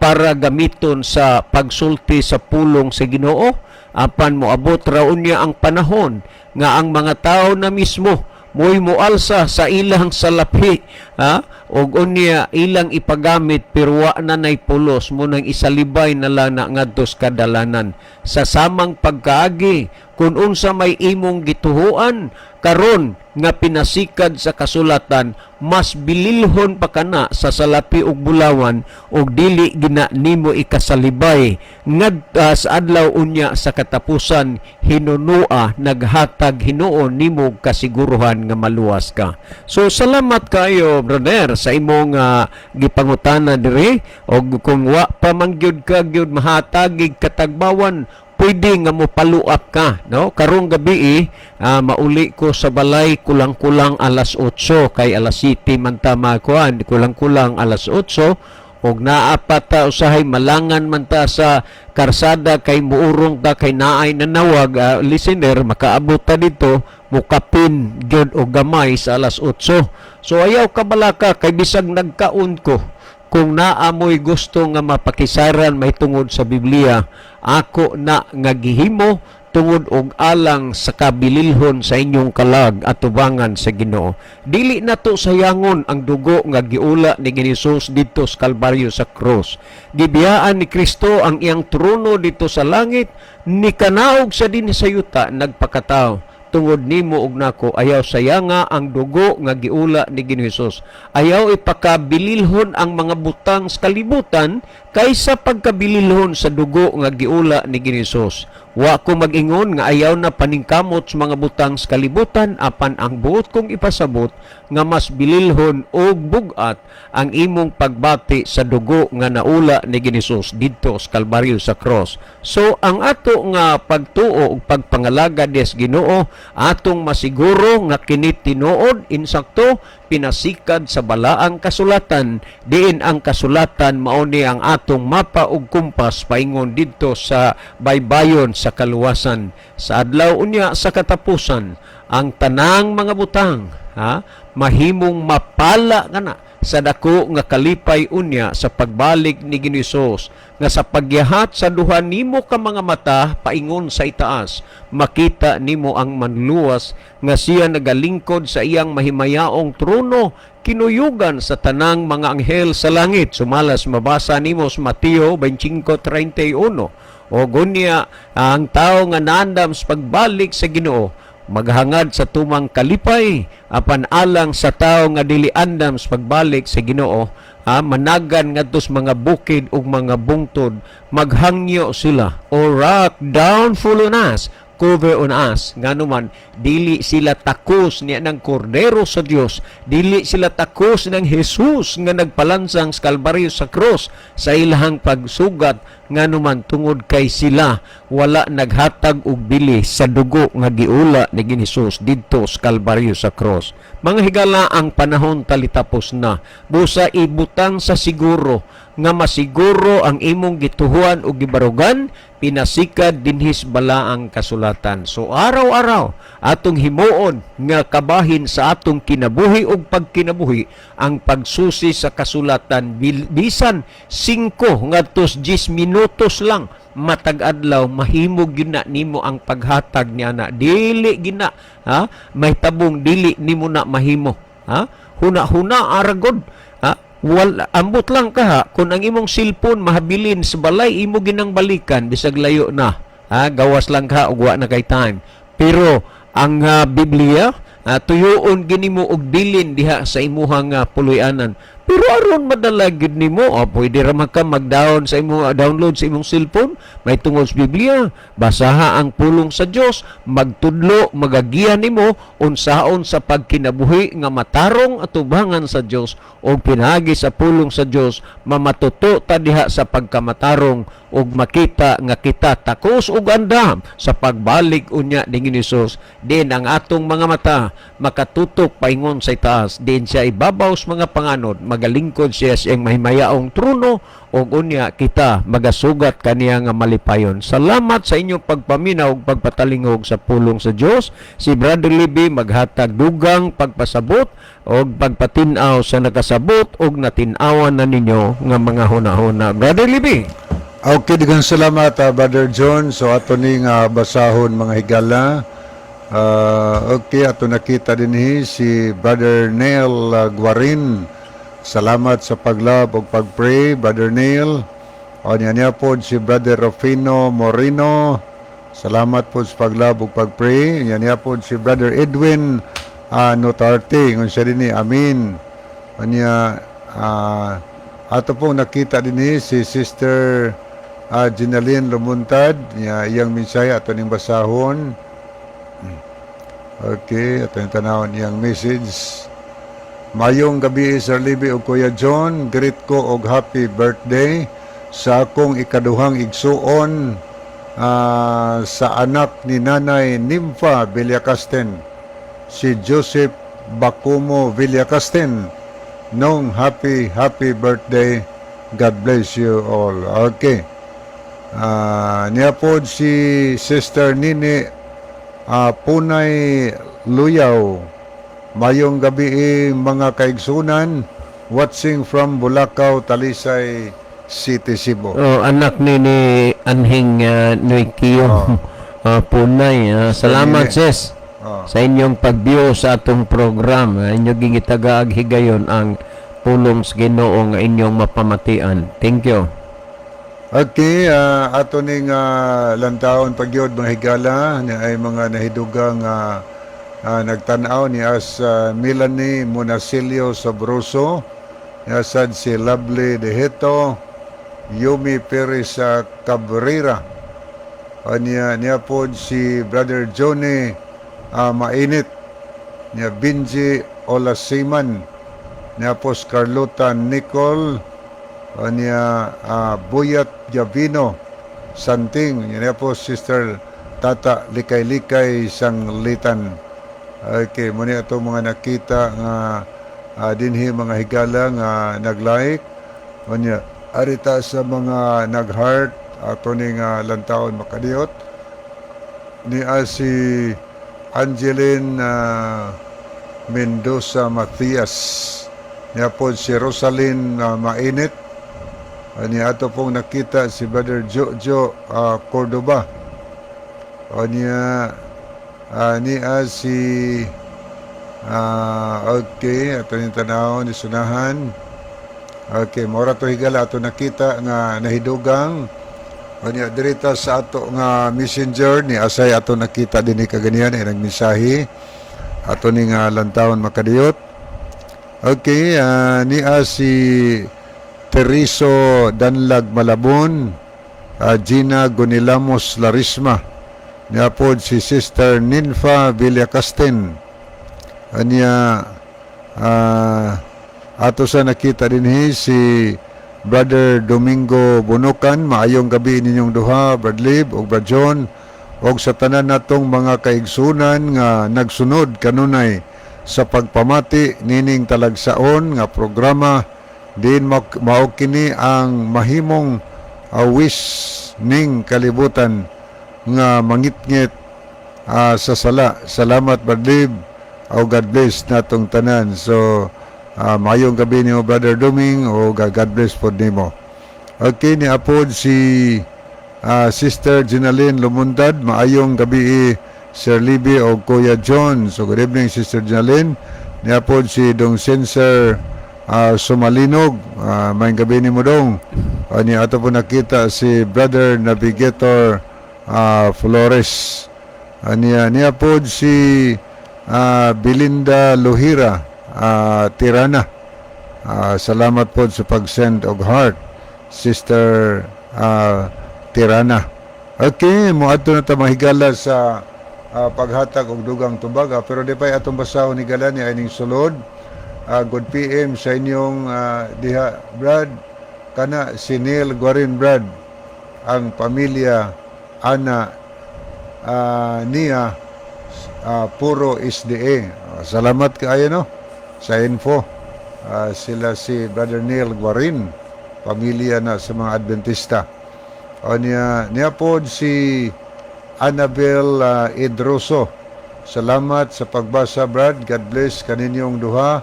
para gamiton sa pagsulti sa pulong sa Ginoo. Apan moabot ra unya ang panahon nga ang mga tao na mismo mo'y mualsa sa ilang salapi, ha, og unya ilang ipagamit, pero wa na nay pulos mo nang isalibay na lang na ngadto sa kadalanan. Sa samang pagkaagi, kung unsa may imong gituhuan karon nga pinasikad sa kasulatan, mas bililhon pa kana sa salapi ug bulawan ug dili gina nimo ikasalibay ngad sa adlaw unya sa katapusan. Hinunua naghatag hinuon nimo kasiguruhan nga maluwas ka. So salamat kayo, brother, sa imong gipangutana diri, og kung wa pa man gyud ka gyud mahatagig katagbawan, pwede nga mo follow up ka, no? Karong gabi mauli ko sa balay kulang-kulang alas 8 kay alas 7 man ta makuan, kulang-kulang alas 8, og naa pa ta usahay malangan man ta sa karsada kay muurong ta kay naay nanawag listener, makaabot ta dito mukapin gyud og gamay sa alas 8. So ayaw kabalaka kay bisag nagkaon ko, kung naamoy gusto nga mapakisaran mahitungod sa Biblia, ako na nga gihimo. tungod og alang sa kabililhon sa inyong kalag atubangan sa Ginoo. Dili nato sayangon ang dugo nga giula ni Hesus didto sa Kalbaryo, sa krus. Gibiyaan ni Kristo ang iyang trono didto sa langit, nikanaog sa dinhi sa yuta, nagpakatao tungod nimo ug nako. Ayaw sayanga ang dugo nga giula ni Ginoo Hesus. Ayaw ipakabililhon ang mga butang sa kalibutan kaysa pagkabililhon sa dugo nga giula ni Ginoo Hesus. Wa ko mag-ingon nga ayaw na paningkamot sa mga butang sa kalibutan, apan ang buot kong ipasabot nga mas bililhon og bug-at ang imong pagbati sa dugo nga naula ni Ginoo Hesus didto sa Kalbaryo, sa cross. So ang ato nga pagtuo ug pagpangalagad des Ginoo, atong masiguro nga kini tinuod, insakto, pinasikad sa balaang kasulatan, diin ang kasulatan mao ni ang atong mapa ug kumpas paingon didto sa baybayon sa kaluwasan. Sa adlaw unya sa katapusan, ang tanang mga butang, ha, mahimong mapala kana sa dako nga kalipay unya sa pagbalik ni Ginoo Hesus, nga sa pagyahat sa duha nimo ka mga mata paingon sa itaas, makita nimo ang Manluwas nga siya nagalingkod sa iyang mahimayaong trono, kinuyugan sa tanang mga anghel sa langit, sumalas mabasa nimo sa Mateo 25:31. O gunya ang tao nga naandam sa pagbalik sa Ginoo maghangad sa tumang kalipay, apan alang sa tao nga dili andam sa pagbalik sa Ginoo, managan ngadto sa mga bukid ug mga bungtod, maghangyo sila, "O rock, downfall on us, cover on us." Ngano man dili sila takos niya ng Kordero sa Dios, dili sila takos ng Jesus nga nagpalansang sa Kalbaryo, sa cross, sa ilahang pagsugat. Ngano man tungod kay sila wala naghatag og bili sa dugo nga giula ni Hesus didto sa Kalbaryo, sa cross. Mga higala, ang panahon talitapos na. Busa ibutang sa siguro nga masiguro ang imong gituhuan o gibarugan pinasikad dinhis balaang kasulatan. So araw-araw atong himuon nga kabahin sa atong kinabuhi ug pagkinabuhi ang pagsusi sa kasulatan, bisan 5 ngadto 10 minutos lang matag adlaw, mahimo gyud na nimo ang paghatag niya na dili gina, ha, may tabong dili nimo na mahimo, ha. Huna-huna aragod, ha. Wal, ambot lang ka, ha, kung ang imong cellphone mahabilin sa balay, imo ginang balikan bisag layo na, ha, gawas lang ka ug wa na kay time. Pero ang Biblia, tuyuon gini mo og bilin diha sa imuhang puloy-anan. Pero aron madala gyud nimo, pwede ra man ka mag-down sa imo download sa imong cellphone may tungod sa Biblia. Basaha ang pulong sa Dios, magtudlo, magagiya nimo unsaon sa pagkinabuhi nga matarong atubangan sa Dios, og pinaagi sa pulong sa Dios mamatuto ta diha sa pagkamatarong ug makita nga kita takos ug andam sa pagbalik unya ni Hesus, din ang atong mga mata makatutok paingon sa itaas, din siya ibabaw sa mga panganod, magalingkod siya sa iyang mahimayaong trono, ug unya kita magasugat kaniya nga malipayon. Salamat sa inyong pagpaminaw ug pagpatalingog sa pulong sa Dios. Si Brother Libby maghatag dugang pagpasabot og pagpatin-aw sa nakasabot og natin-awan na ninyo nga mga hunahuna. Brother Libby. Okay, daghang salamat, Brother John. So ato ning basahon, mga higala. Okay, ato nakita dinhi si Brother Neil Guarin. Salamat sa pag-love ug pag-pray, Brother Neil. O niya niya po si Brother Rufino Moreno. Salamat po sa pag-love ug pag-pray. Niya niya po si Brother Edwin Notarte. Ngun siya dinhi, amin. O niya, ato pong nakita dinhi si Sister Ginaline Lumuntad. Niya, iyang mensahe ato ning basahon. Okay, ato yung tanawon iyang message. Mayong gabi, Sir Libby ug Kuya John, greet ko og happy birthday sa akong ikaduhang igsuon, sa anak ni Nanay Nympha Villacasten, si Joseph Bakumo Villacasten. Nong happy, happy birthday. God bless you all. Okay. Niya po si Sister Nini Punay Luyaw. Mayong gabi eh, mga kaigsunan, watching from Bulacau, Talisay City, Cebu. Oh, anak ni Anhing Noykio. Oh. Punay. Salamat, Nene. sis, Oh. sa inyong pag-view sa atong program. Inyong gingitagaag higayon ang pulong sa Ginoo nga inyong mapamatian. Thank you. Okay, ato ning lantawon pagyod, mga higala, ni ay mga nahidugang nagtan-aw ni as Melanie Monasilio Sabroso, ni asad si Lovely Deheto, Yumi Perez Cabrera, niya, niya pod si Brother Johnny Mainit, niya Benji Olasiman, niya po si Carlota Nicole, niya Buyat Gavino Santing, niya po Sister Tata Likay-Likay Sanglitan. Okay, muna ato mga nakita nga dinhi, mga higala, nga nag-like. Unya arita sa mga nag-heart, ato ning lantawon makadiyot ni si Angeline Mendoza Matias, niya po si Rosalyn Mainit. Niya ato pong nakita si Brother Jojo Cordoba. Niya niya si okay, ato ning tanaw ni sunahan. Okay, mora to, higala, ato nakita nga nahidugang. Niya dirita sa ato nga Messenger ni asay ato nakita dinhi kaganihan ay nagmensahe, ato ni nga lantawon makadiyot. Okay, niya si Teriso Danlag Malabon, Gina Gonilamos Larisma, niya pod si Sister Ninfa Villacastin. Anya ato sa nakita dinhi si Brother Domingo Bunukan. Maayong gabi ninyong duha, Brad Lib ug Brad John, ug sa tanan natong mga kaigsunan nga nagsunod kanunay sa pagpamati nining talagsaon nga programa, diin mao kini ang mahimong awis ning kalibutan nga mangitngit sa sala. Salamat, Brad Lib. Oh, God bless natong tanan. So, maayong gabi nimo, Brother Doming, o God bless pod nimo. Okay, ni apod si Sister Ginaline Lumundad. Maayong gabi, Sir Libby o Kuya John. So, good evening, Sister Ginaline. Ni apod si Dong Sensor Sumalinog. Maayong gabi nimo, Dong. Ni ato po nakita si Brother Navigator Flores. Niya pod si Belinda Lohira Tirana. Salamat po sa pag-send og heart, Sister Tirana. Okay, moadto na ta, mga higala, sa paghatag og dugang tubag. Pero di pa atong basahon ni gala ni ining sulod. Good PM sa inyong diha, Brad. Kana si Neil Guarin, Brad. Ang pamilya ana niya puro SDA. Salamat kaayo, no, sa info. Sila si Brother Neil Guarin, pamilya na sa mga Adventista. O niya, niya po si Annabel Idroso. Salamat sa pagbasa, Brad. God bless kaninyong duha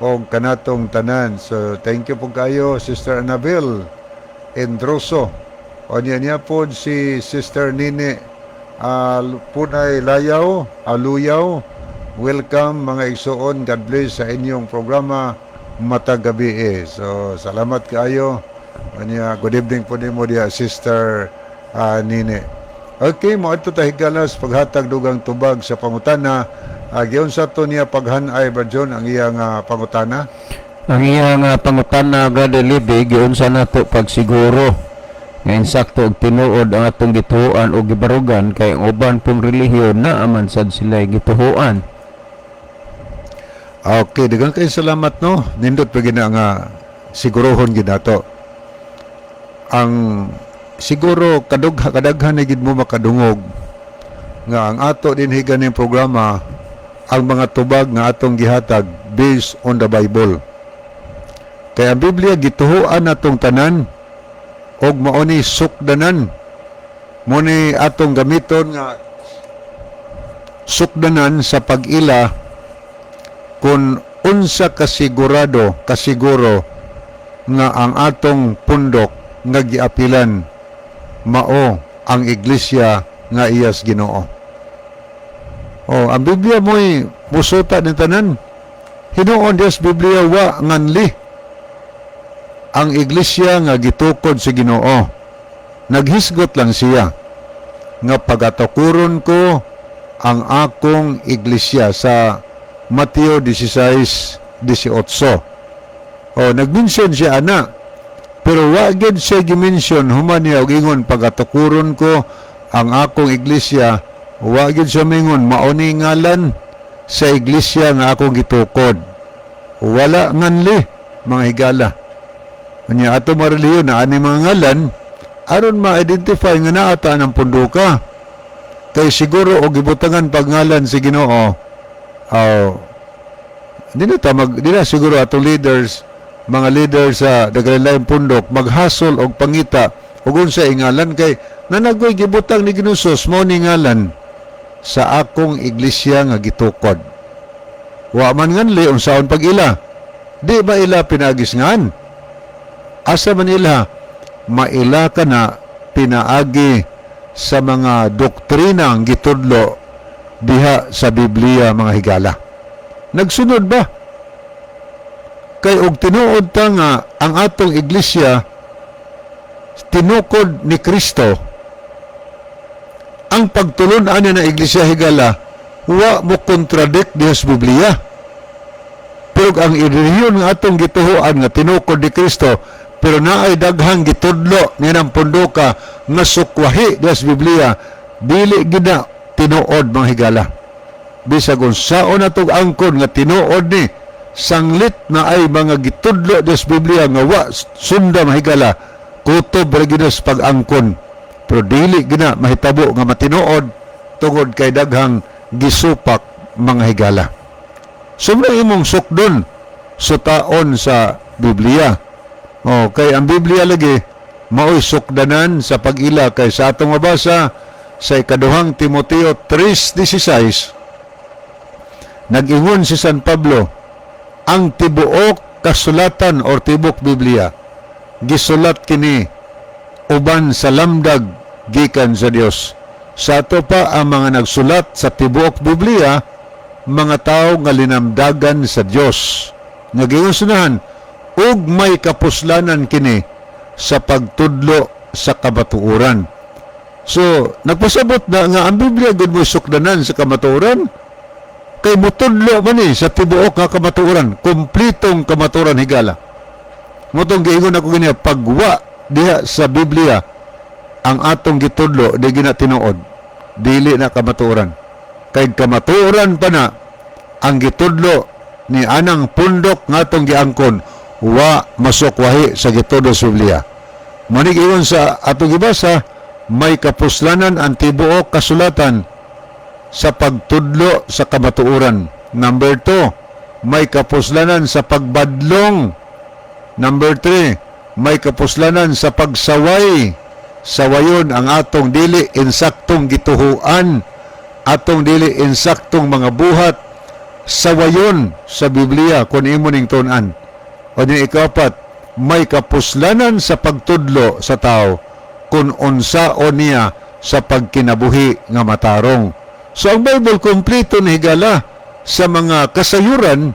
o kanatong tanan. So, thank you po kayo, Sister Annabel Endroso. O niya, niya po si Sister Nini Punay Layaw, Aluyaw. Welcome, mga igsuon. God bless sa inyong programa matag gabi eh. So, salamat kaayo. Anya, good evening po nimo diya, Sister Nini. Okay, mo adto ta, higala, sa paghatag dugang tubag sa pangutana. Giunsa to niya paghanay, Brad John, ang iyang pangutana? Ang iyang pangutana, Brother Libby, giunsa nato pagsiguro nga insakto og tinuod ang atong gituoan o gibarugan kay ang uban pong relihiyon na aman sad sila gituoan? Okay, daghang kay salamat, no. Nindot pa gina nga sigurohon gid nato. Ang siguro kadugha kadaghan na gid mo makadungog nga ang ato dinhi ganing programa, ang mga tubag nga atong gihatag based on the Bible. Kaya ang Biblia gituhoan natong tanan og mao ni sukdanan. Mo ni atong gamiton nga sukdanan sa pag-ila kung unsa kasigurado, kasiguro nga ang atong pundok nga giapilan mao ang Iglesia. nga iyas Ginoo. Oh, ang Biblia mo'y musuta ni tanan. Hinuon Dios Biblia wa nganli ang iglesia nga gitukod sa Ginoo. Naghisgot lang siya nga pagatukuron ko ang akong iglesia sa Mateo 16:18. Oh, nagmension siya ana. Pero wa gid siya gimension human niya og ingon pagatukuron ko ang akong iglesia, wa gid siya mingon mao ni ngalan sa iglesia nga akong gitukod. Wala nganli, mga higala. Unya ato marelihiyon na ani mga ngalan aron ma-identify nga naa ta ng punduka. Kay siguro og gibutangan pagngalan si Ginoo, aw di na ta mag di na siguro atong leaders, mga leaders sa naglain pundok maghasol og pangita og unsa ingalan kay nanagoy gibutang ni Ginoo mao ni ngalan sa akong iglesia nga gitukod. Wa man nganli unsaon pag-ila. Di ba ila pinagisngan? Asa man ila? Maila ka na pinaagi sa mga doktrina ang gitudlo diha sa Biblia, mga higala. Nagsunod ba? Kay og tinuod ta nga ang atong iglesia tinukod ni Kristo, ang pagtulon-an na iglesia, higala, wa mo contradict diha sa Biblia. Pero ang relihiyon nga atong gituhuan nga tinukod ni Kristo, pero naay daghang gitudlo ni ng punduka nga sukwahi diha sa Biblia, dili gid na tinuod, mga higala. Bisag unsaon natong angkon nga tinuod ni, sanglit na ay mga gitudlo diha sa Biblia nga wa sunda, mga higala, kutob ra gid sa pag-angkon. Pero dili gina mahitabo nga matinuod tungod kay daghang gisupak, mga higala. Sumra imong sukdon sutaon sa Biblia. O, kay ang Biblia lagi maoy sukdanan sa pag-ila kay sa atong mabasa sa ikaduhang Timoteo 3:16, nag-ingon si San Pablo, ang tibuok kasulatan or tibuok Biblia gisulat kini uban sa lamdag gikan sa Dios. Sa ato pa, ang mga nagsulat sa tibuok Biblia mga tao nga linamdagan sa Dios. Nagingon sunahan ug may kapuslanan kini sa pagtudlo sa kamatuoran. So, nagpasabot na nga ang Biblia gud mo sukdanan sa kamatuoran kay mutudlo man ni sa tibuok nga kamatuoran, kumplitong kamatuoran, higala. Motong giingon ako ganiya, pagwa diha sa Biblia ang atong gitudlo, di gina tinuod, dili na kamatuoran. Kay kamatuoran pa na ang gitudlo ni anang pundok nga atong giangkon wa masukwahi sa gitudlo sa Biblia. Manig ingon sa atong gibasa, may kapuslanan ang tibuok kasulatan sa pagtudlo sa kamatuoran. Number 2, may kapuslanan sa pagbadlong. Number 3, may kapuslanan sa pagsaway. Sawayon ang atong dili insaktong gituhuan, atong dili insaktong mga buhat, sawayon sa Biblia kung imo ning tun-an. O din ikapat, may kapuslanan sa pagtudlo sa tao kung unsaon niya sa pagkinabuhi nga matarong. So ang Bible kompleto ni, higala, sa mga kasayuran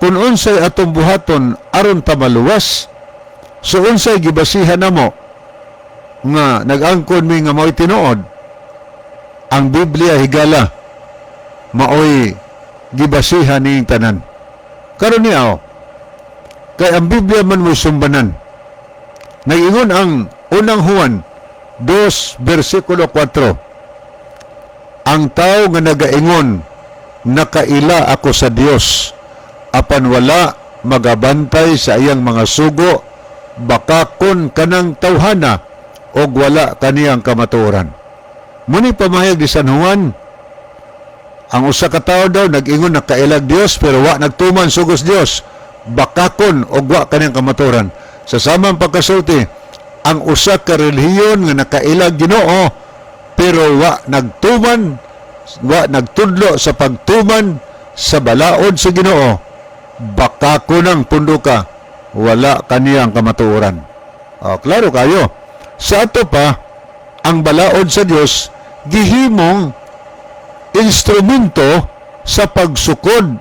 kung unsay atong buhaton aron ta maluwas. So unsay gibasihan namo nga nag-angkon mi nga mao'y tinuod? Ang Biblia, higala, maoy gibasihan ning tanan. Karon niya, oh, kay ang Biblia man mo'y sumbanan. Nag-ingon ang unang Juan 2 versikulo 4, ang tao nga nagaingon nakaila ako sa Dios apan wala magabantay sa iyang mga sugo, bakakon kanang tawhana og wala kaniyang kamatuoran. Muni pamahayag ni San Juan, ang usa ka tawo daw nag-ingon nakailag Dios pero wa nagtuman sugos Dios, bakakon og wa kaniyang kamatuoran. Sa samang pagkasulti, ang usa ka relihiyon nga nakailag Ginoo pero wa nagtuman, wa nagtudlo sa pagtuman sa balaod sa Ginoo, bakakon ang punduka, wala kaniyang kamatuoran. Oh, klaro kayo. Sa ato pa, ang balaod sa Dios Gihimong instrumento sa pagsukod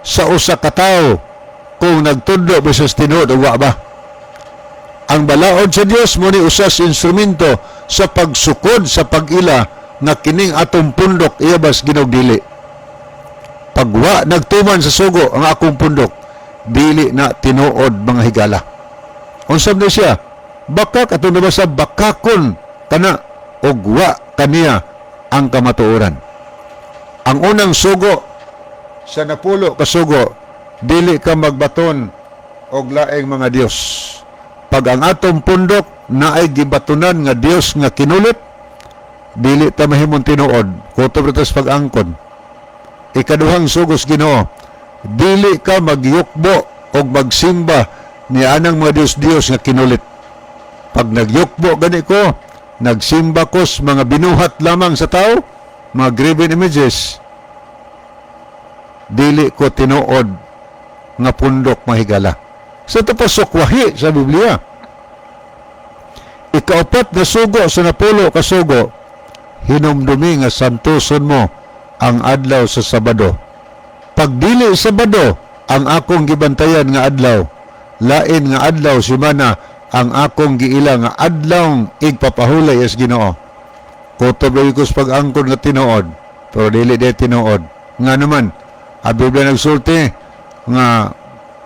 sa usa ka tawo kung nagtudlo ba sa tinuod o wa ba. Ang balaod sa Dios mo ni usas instrumento sa pagsukod sa pag-ila nga kining atong pundok iya bas Ginoo, dili. Pagwa nagtuman sa sugo ang akong pundok, dili na tinuod, mga higala. Unsa man siya? Bakak atong nabasa, bakakon kana og wa kaniya ang kamatuoran. Ang unang sugo sa napulo kasugo, dili ka magbaton og laing mga Dios. Pag ang atong pundok naay gibatonan nga Dios nga kinulit, dili ta mahimong tinuod, kutob ra ta sa pag-angkon. Ikaduhang sugos Ginoo, dili ka magyukbo og magsimba ni anang mga Dios-Dios nga kinulit. Pag nagyukbo gani ko, nagsimba ko sa mga binuhat lamang sa tao, mga graven images, dili ko tinuod nga pundok, mahigala. Sa ito pa sukwahi sa Biblia. Ikaapat na sugo sa napulo kasugo, hinumdumi nga santuson mo ang adlaw sa Sabado. Pag dili Sabado, ang akong gibantayan nga adlaw, lain nga adlaw simana ang akong giila nga adlaw igpapahulay as Ginoo. Kutob lagi ko sa pag-angkon nga tinuod, pero dili de tinuod. Nga naman, ang Biblia nagsulti nga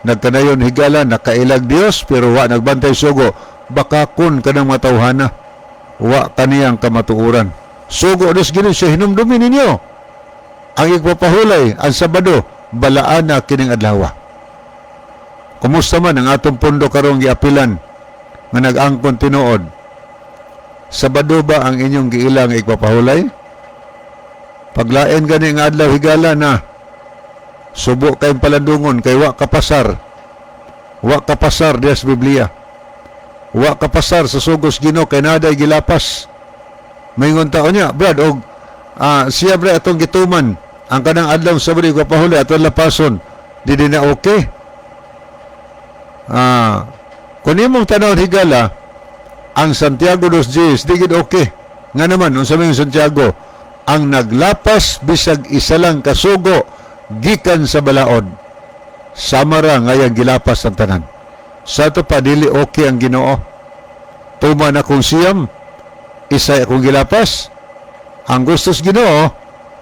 nagkanayon, higala, nakailag Dios pero wa nagbantay sugo, bakakon kanang matawhana, wa kaniyang kamatuoran. Sugo des Ginoo siya, hinumdumi ninyo ang igpapahulay ang Sabado, balaana kining adlaw. Kumusta man ang atong pundo karong giapilan nga nag-angkon tinuod? Sabado ba ang inyong giila nga igpapahulay? Paglain gani nga adlaw, higala na, subo kayong palandungon kay wa kapasar. Wa kapasar diya sa Biblia. Wa kapasar sa sugos Ginoo kay naday gilapas. Maingon tao niya, "Brad, og siya brad atong gituman ang kanang adlaw sa Sabado igpapahulay atong lapason, di di na okay." Kung imong tanawon, higala, ang Santiago dos Dies, di gid okay. Nga naman, unsa may Santiago, ang naglapas bisag isa lang kasugo gikan sa balaod, sama ra nga iyang gilapas ang tanan. Sa ato pa, dili okay ang Ginoo. Tuman akong 9, isay akong gilapas. Ang gustos Ginoo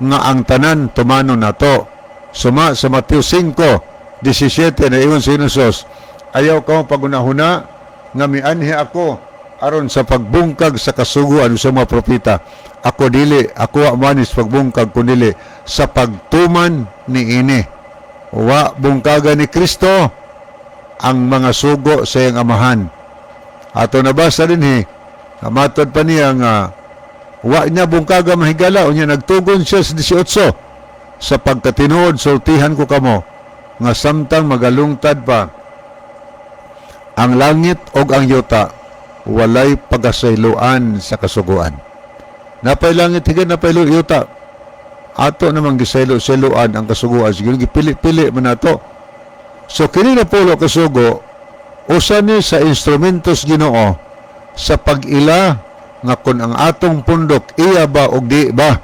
nga ang tanan tumanon nato. Suma sa Mateo 5:17 na ingon si Jesus, "Ayaw ka mo pagunahuna nga mianhi ako aron sa pagbungkag sa kasuguan sa mga propeta. Ako dili, ako wa manis pagbungkag kundili sa pagtuman niini." Wa bungkaga ni Kristo ang mga sugo sa iyang amahan. Ato nabasa dinhi, matod pa niya nga wa niya bungkaga, mahigala, unya nagtugon siya sa 18, "Sa pagkatinuod sultihan ko kamo nga samtang magalungtad pa ang langit og ang yuta, walay pagasayloan sa kasuguan." Napay langit higad, napay yuta. Ato namang gisaylo-sayloan ang kasuguan. Siguro gipili-pili man nato. So kini napulo kasugo, usa ni sa instrumentos Ginoo sa pag-ila nga kung ang atong pundok iya ba og di ba.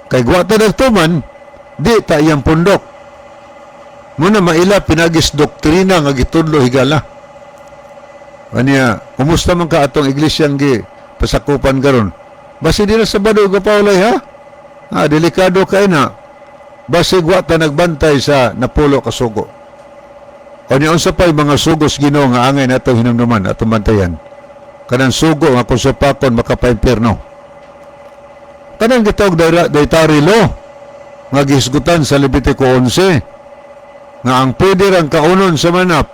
Kay wa ta nagtuman, di ta iyang pundok. Muna maila pinagis doktrina nga gitudlo, higala. Aniya, kumusta man ka atong iglesyang gi pasakupan karon? Basi di na Sabado ka paulay ha? Ah, delikado kay na. Basig wa ta nagbantay sa napulo ka sugo. O ni unsa pa'y mga sugos Ginoo nga angay nato hinumduman atong bantayan? Kanang sugo nga kung supakon makapaimpierno. Kanang gitawag dietary law nga gihisgutan sa Levitico 11 nga ang pwede rang kaunon sa manap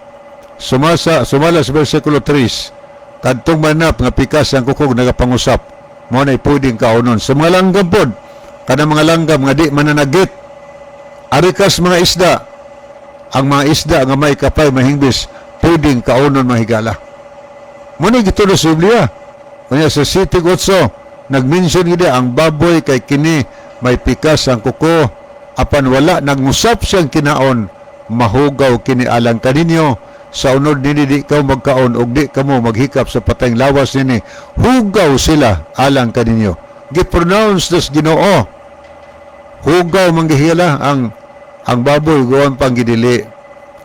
sumasa sumala sa versikulo 3, kadtong manap nga pikas ang kukog nagapangusap, mo na pwedeng kaunon. Sa mga langgam pod, kanang mga langgam nga di mananagit, arikas mga isda, ang mga isda nga may kapay mahingbis, pwedeng kaunon, mahigala. Mo na gitudlo sa Biblia. Kanya sa City 8, nagmension gid ang baboy kay kini may pikas ang kuko apan wala nagmusap siyang kinaon, mahugaw kini alang kaninyo. Sa unod nini di ka magkaon og di kamo maghikap sa patayng lawas nini, hugaw sila alang kaninyo. Gi-pronounce das Ginoo. Hugaw man gihila ang baboy guwan pang gidili.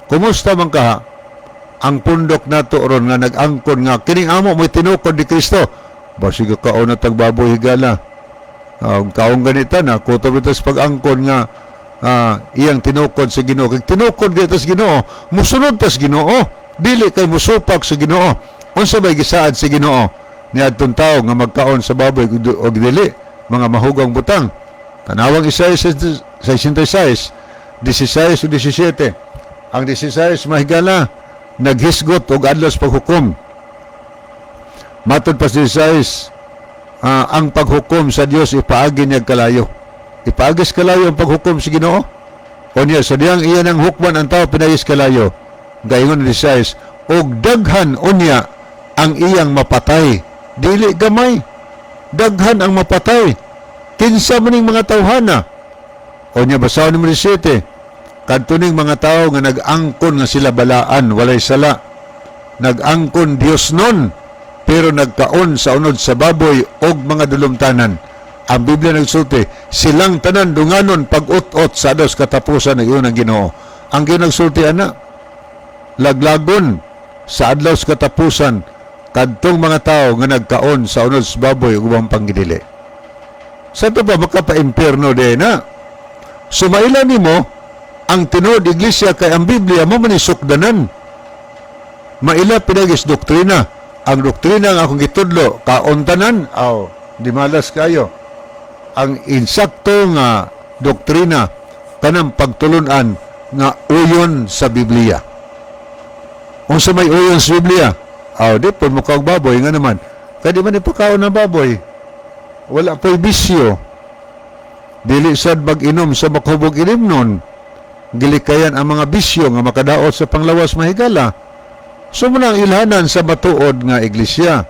Kumusta man kaha ang pundok nato ron nga nag-angkon nga kining amo mo'y tinukod ni Kristo? Basig kaon na tag baboy, higala. Kaon ganita na kutob ito sa pag-angkon nga iyang tinukod sa Ginoo. Kay tinukod gani sa Ginoo, musunod tas Ginoo, dili kay musupak sa Ginoo. Unsa may gisaad sa Ginoo niadtong tawo nga magkaon sa baboy og dili mga mahugang butang? Tanawang Isaiah 66, 16 o 17. Ang 16, mahigala, naghisgot og adlaw sa paghukom. Matod pa sa 16, ang paghukom sa Dios ipaagi niya kalayo. Ipaagi sa kalayo ang paghukom sa Ginoo. O niya, sa diyang iyan ang hukman ang tao pinayis kalayo. Gaingon ni 16, og daghan unya ang iyang mapatay. Dili gamay. Daghan ang mapatay. Kinsa man ning mga tawhana? O niya, basahon nimo 17. Kadto ning mga tao nga nag-angkon nga sila balaan, walay sala. Nag-angkon Dios nun, pero nagkaon sa unod sa baboy og mga dulumtanan. Ang Biblia nagsulti, silang tanan dunganon pag-ut-ot sa adlaw sa katapusan ng iyon ang Ginoo. Ang Ginoo nagsulti ana, laglagon sa adlaw sa katapusan kadtong mga tao nga nagkaon sa unod sa baboy ug ubang panggidili. Sa ito pa makapa-impyerno din na. Sumaila nimo ang tinuod iglesia kay ang Biblia mo man sukdanan. Maila pinagis doktrina. Ang doktrina nga akong gitudlo, kaon tanan, aw, di malas kayo. Ang insakto nga doktrina kanang pagtulunan nga uyon sa Biblia. Unsa may uyon sa Biblia? Aw, di po mo kaog baboy nga naman. Kaya di man ipakaon ng baboy. Wala po'y bisyo. Dili sad mag-inom sa makhubog ilimnon. Gilikayan ang mga bisyo nga makadaot sa panglawas, mahigala. So mo ang ilhanan sa matuod nga iglesia.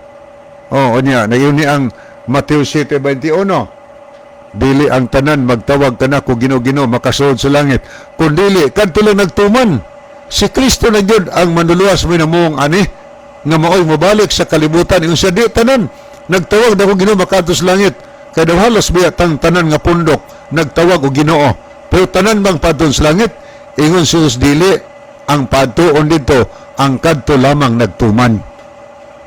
Oh, unya, nayon ni ang Mateo 7:21. Dili ang tanan magtawag kanako "Ginoo, Ginoo" makasulod sa langit. Kundili kadto lang nagtuman. Si Kristo na gyud ang manluluwas mo namuong ani nga maoy mobalik sa kalibutan. Ingon siya, di tanan nagtawag nako "Ginoo" makadto sa langit. Kay daw halos biya tang tanan nga pundok nagtawag og "Ginoo". Pero tanan bang padton sa langit? Ingon si Jesus, dili ang padtuon dito ang kadto lamang nagtuman.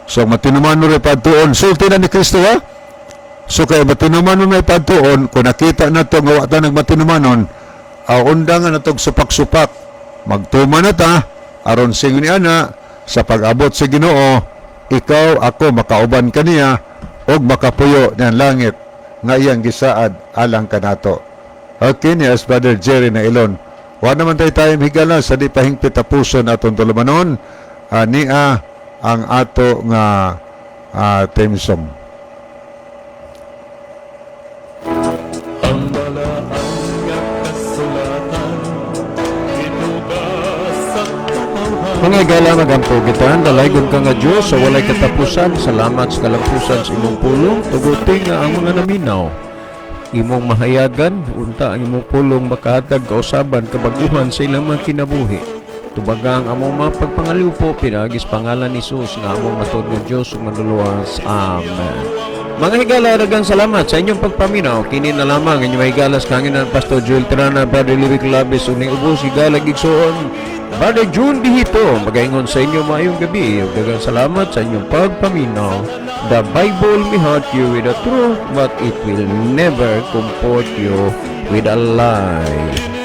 So matinuman rin padtuon, sulti na ni Kristo, ha. So kaya matinumanon may padtuon, kung nakita na to nga wa ta nagmatinumanon, aw unda nga natog supak-supak. Magtuman na ta, aron singon ni ana, sa pag-abot sa Ginoo, ikaw, ako, makauban kaniya, og makapuyo ng langit nga iyang gisaad alang kanato. Okay ni as Brother Jerry na ilon. Wa naman tayo time, higala, sa di pahingpit tapuson atong tulumanon, nia ang ato nga theme song. Ang balaan nga kasulatan itugas sa katawhan. Mga higala, magampo kita. Dalaygon ka nga Diyos sa walay katapusan. Salamat sa kalampusan sa imong pulong. Tuguti nga ang mga naminaw imong mahayagan. Unta ang imong pulong makahatag kausaban, kabaguhan sa ilang mga kinabuhi. Tubaga ang among mga pagpangaliwpo pinaagi sa pangalan ni Jesus nga among matuod nga Diyos ug manluluwas. Amen. Mga higala, daghang salamat sa inyong pagpaminaw. Kini na lamang inyong mahigala sa kahanginan, Pastor Joel Tirana, Brother Louis Claves, ug ning ubos higala gigsoon, Brother June Bihito. Magaingon sa inyo maayong gabi. Ug daghang salamat sa inyong pagpaminaw. The Bible may hurt you with the truth, but it will never comfort you with a lie.